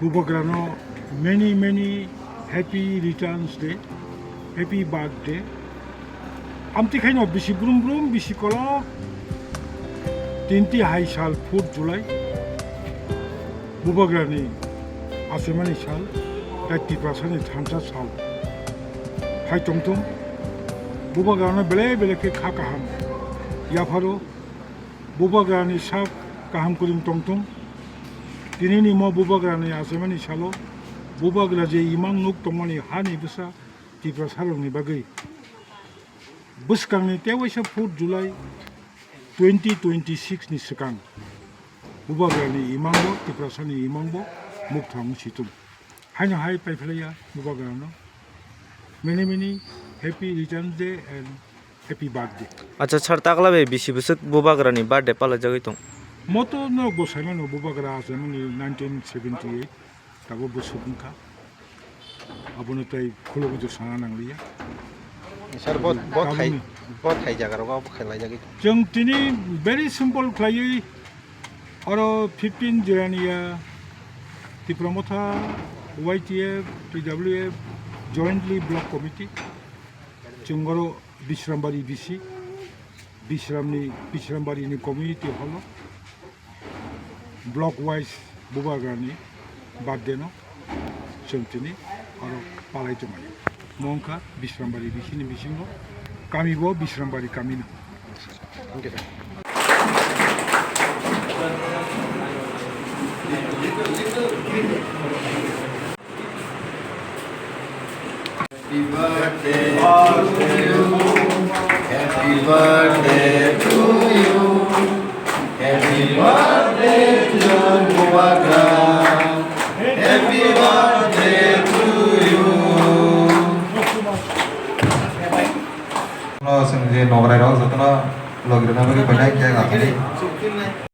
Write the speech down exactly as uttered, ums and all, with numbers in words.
Bubagrano many many happy returns day, happy birthday. Amtwi khaino bisi brum brum bisi kolok tinti hai sal fourth July Bubagrani asemani sal, tai Tiprasani thansa sal phai tongthung. Bubagrano belai belai khe kha kaham yapharo. Bubagrani sak kaham kwrwng tongthung. Tinini mo Bubagrani asemani salo Bubagra je imang nuk tongmani hani bwsa Tiprasarokni bagwi bwskangni tewaisa fourth July twenty twenty-six ni swkang Bubagrani imangbo Tiprasani imangbo mukthang situng. Haino hai paiphlaiya Bubagrano many many happy return day and happy birthday. Acha sir, takla bai bisi bwswk Bubagrani birthday palaijagwi tong? Moto norok bo saimano Bubagra asemani nineteen seventy-eight, tabuk bwswk wngkha. Abono tei khulugwi to sana nangliya. Sir, bo, bo thai, tabukni bo thai jaga rogo bo khailai jagwi. Chwng tini very simple khlaiwi oro fifteen Jiraniya Tipra Motha Y T F, T W F jointly block committee. Chwng oro Bishrambari B C, Bishramni, Bishrambari ni community hall o block wise Bubagrani birthday no chwng tini oro palai tongmani. Mo wngkha Bishrambari B C ni bisingo, kami bo Bishrambari kami no. Happy birthday to you. Happy birthday to you. Happy birthday to Bubagra. Happy birthday to you. No, chwng je nograi rok jotono logirina bagwi painai cake aphani.